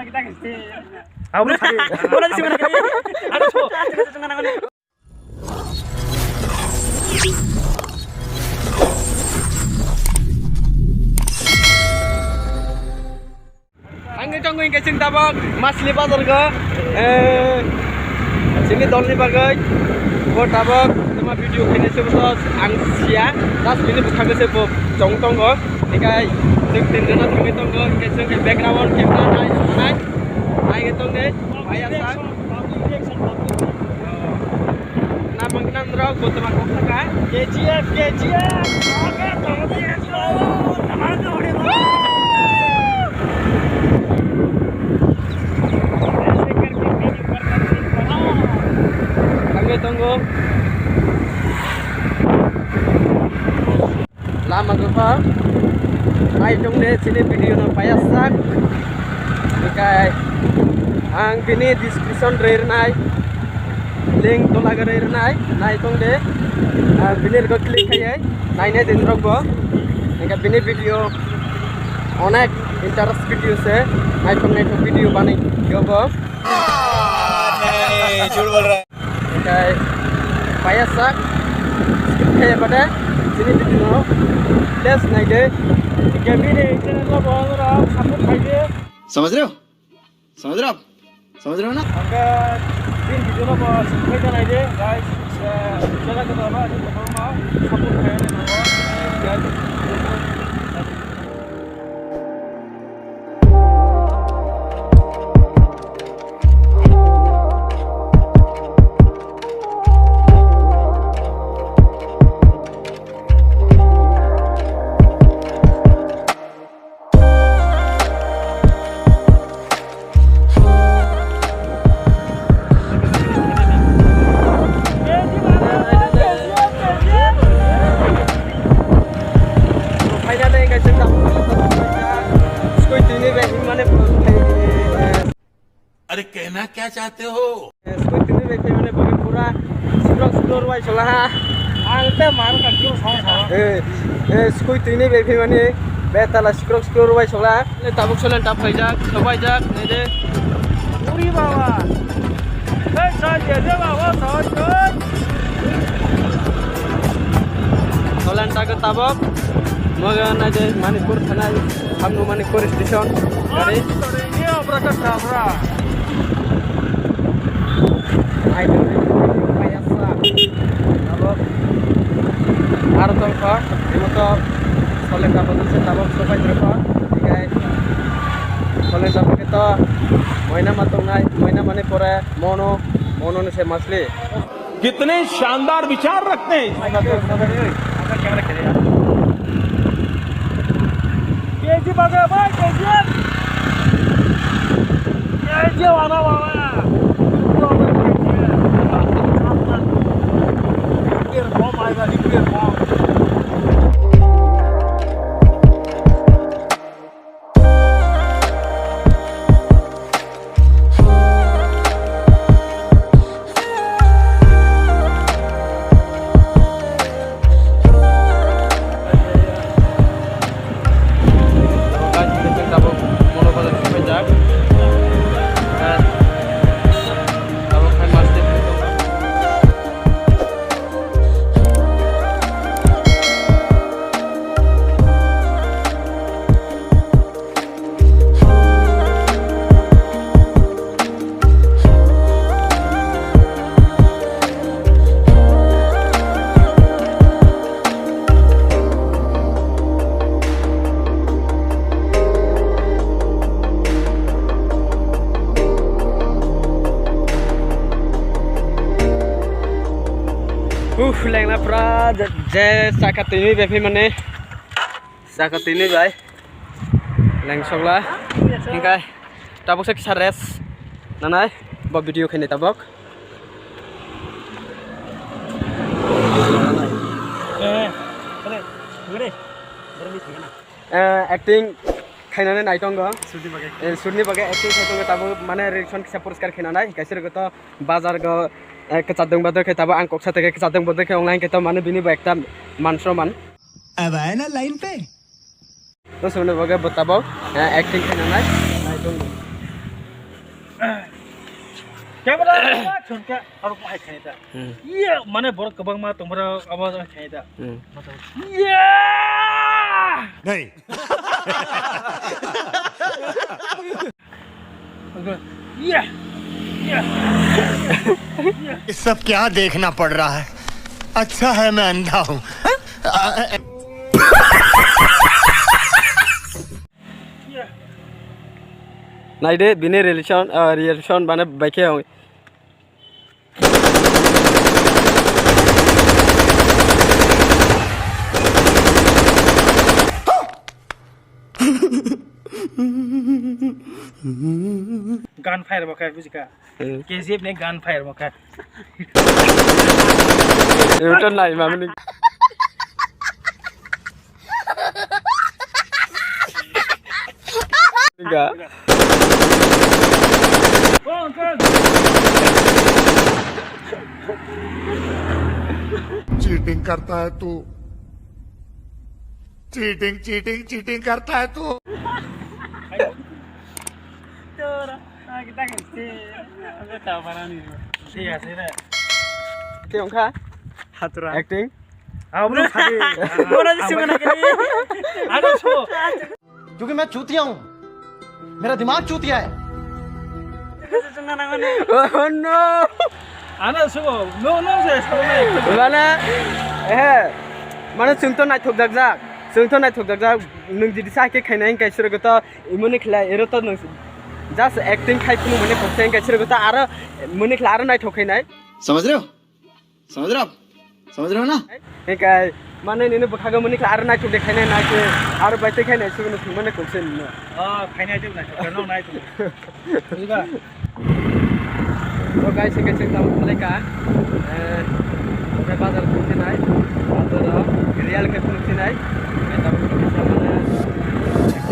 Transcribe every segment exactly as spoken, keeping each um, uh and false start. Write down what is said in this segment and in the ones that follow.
Abo no sadi. Ang tongo hingke chwng tabok Masli bazar go, eh, chini dolni bagwi bo tabok tuma video khainai se bo ang sia, das bini bwkhago se bo chong tongo, hikai chwng tinjono thangwi tongo, hikai chwng background camera nai nai nai tong de, maya sa. Nabang nang rok bo tuma kok saka. K G F, K G F. Kami tunggu. Lama gopha. Nai tong de chini video no payas sak. Hikai ang bini description rwnai. Link tola gari rwnai. Nai tong de. Ah, bini rok click khai. Nai nai din rok bo. Hikai bini video onek interest video se. Nai tong nai tong video bani yo bo. Hey, jhut bol raha hai. Hikai payas sak. Skip khai bade. Chini video no. Let's nai de. Hikai bini channel no bo support khai de. समझ रहे हो? समझ रहे हो आप? समझ रहे हो ना? Angka din video no bo subscribe ta nai de, guys. Channel ko ba ni ko ma support khai ne no. Finally, guys, ang tapos na tapos na. Sikoy tini ba himane puro khai. अरे कहना क्या चाहते हो? Sikoy tini bai khe mane bo pura sikrok sikrok rwai sola ha. Ang te mar ka kyo song song. Eh, eh, sikoy tini bai khe mane betala sikrok sikrok rwai sola. Le tabuk solen tap phaijak, sobaijak, nede. Uri baba. Hey, sai je de baba, sai je. Solen tak tabuk. Moga nai de Manipur thanai. Hamno mani kori station gari. Ini apa kata apa? Ai, payasa. Abo. Aro tongkha, imo to solenta bodol se tabok sobai tongkha. Hikai solenta to moina ma tongnai, moina mani pore mono, mono ni se masli. कितने शानदार विचार रखते हैं। K G bagwi bai, K G. K G wana wana. Uff, lengna pura je, je saka twi bai phaimani. Saka twi bai. Lengsokla. Hingkai tabuk se kisa rest nanai. Bo video khaini tabuk. Eh, acting khainani naitongo. Shoot ni bagwi. Eh, shoot ni bagwi acting khainani tabuk mane reaction kisa poriskar khainani. Kaisa rwgwi to bazar go, eh, kwchadwng bodol khe tabuk ang kok sa tege kwchadwng bodol khe online khe to mane bini bo ekta man soman. Ab aaya na line pe? To sumne bagwi bo tabuk, eh, acting khainani naitongo. Camera action khe abo hai khaida. Hmm. Iya, mane borok kwbangma tongmara abo hai khaida. Hmm. Iya! Nahi. Iya! Iya! ये सब क्या देखना पड़ रहा है? अच्छा है मैं अंधा हूँ। Iya! Naide bini relation, ah, relation bana baikhe. Gunfire bo khe, bujikha? Hmm. K G F ni gunfire bo khe. Ito nai mamani. Enggak. Cheating करता है तू। Cheating, cheating, cheating करता है तू। Tora, ah, kita kan si, aku tak parah nih. Iya, sih, deh. Oke, Ongkha. Haturan. Acting. Ah, belum tadi. Mana sih, mana kini? Ada, so. क्योंकि मैं चूतिया हूँ, मेरा दिमाग चूतिया है। Oh no! Ano sugo, no, no, se, sugo, no. Mana, eh, mana chwng to naithok dakjak, chwng to naithok dakjak, nwng jodi sa khe khaina hingkai suro to imoni khlai, ero to nwng just acting khai phunu mane kokse hingkai suro to aro moni khlai aro naithok khainai. समझ रहे हो? समझ रहे हो आप? समझ रहे हो ना? Hingkai, mane nini bwkhago muni khe aro naithok de khainai, naithok, aro bai tei khainai, sugno thwngmani kokse nino. Ah, khainai de naithok, no naithok. Bujiba? So guys, hingke chwng tamo khlai ka, eh, oke bazar thang khe nai, bazar o real khe phunuk khe nai, oke tamo khe kisa mane,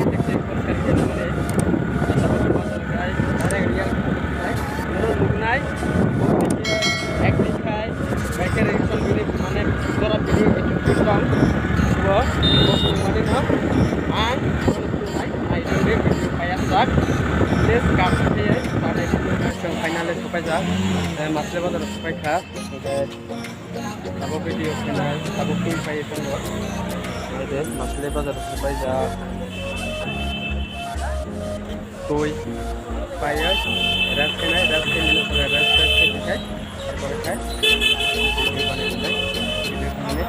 ekte ekte poster khe nai, tamo khe bazar guys, direct real khe phunuk khe nai, noro nuknai, acting khai, Baikhe reaction bini mane jora bini attitude tong. Bo, bo mane no ang nai nai video paya sak. Let's go. Paya sak. Finally sopai jak. Eh, Masle bazar sopai kha. Abo video khe nai, abo pin pai tongo. Masle bazar sopai jak. Twi paiya, rest khenai, rest khenai, rest, rest khenai, tarpore khai, video banai nai, video khenai,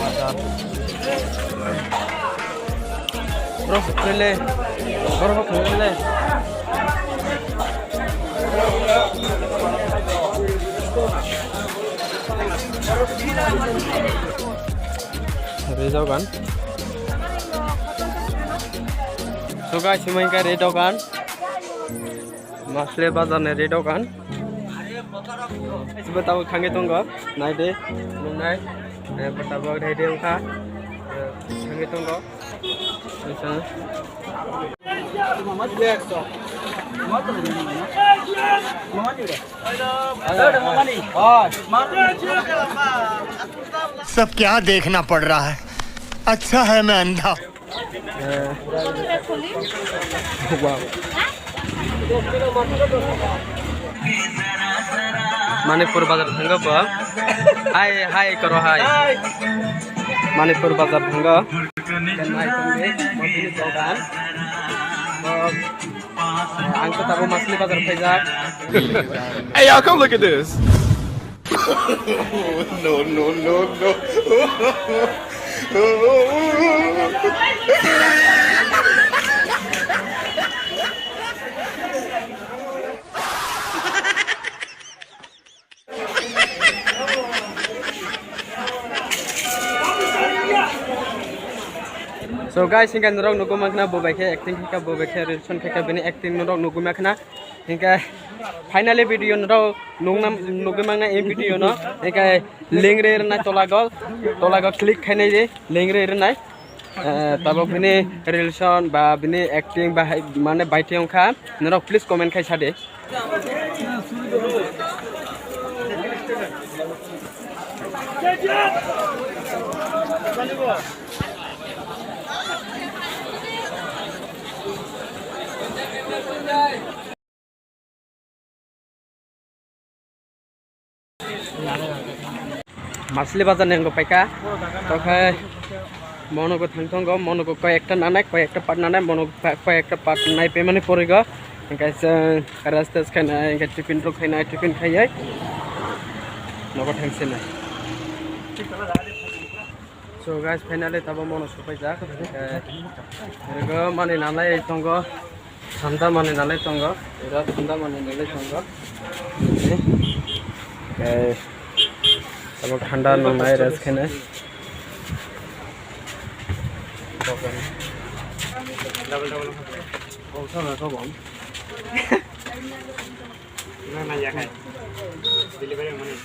bazar. Bro, khulile, bro, khulile. Rijok gan. So guys, himai ka re dogan. Masle bazar ni re dogan. Sibo tabo thangwi tongo. Nai de, nung nai. Eh, bo tabo nai de wngkha. Eh, thangwi tongo. Bisa. सब क्या देखना पड़ रहा है, अच्छा है मैं अंधा। Manipur bazar thango bo. Hai, hai koro hai. Manipur bazar thango. Ang ko tabo Masli bazar phaijak. Hey, y'all, come look at this. No, no, no, no. So guys, hingke norok nugwi mankha bo bai khe acting khe bo bai khe relation khe bini acting norok nugwi mankha. Hingke finally video norok nugwi mankha in video no. Hingke link re rwnai tolago, tolago click khainai de link re rwnai. Eh, tabok bini relation ba bini acting ba hai mane bai tei wngkha norok please comment khai sade. Masli bazar ni wngwi paikha. Tokhe monogo thang tongo, monogo koi ekta nanai, koi ekta part nanai, monogo pa-, koi ekta part nai pemani porigo. Hingke chwng rest test khainai, hingke tiffin rok khainai, tiffin khaiwi nogo thangsinai. So guys, finally tabo mono sopaijak. Hingke irigo mani nanai tongo. Thanda mani nalai tongo, ira thanda mani nalai tongo. Eh, tabuk thanda nongnai rest khainai. Double, double. Oh, sana, double. Na, na, ya, kai. Delivery money.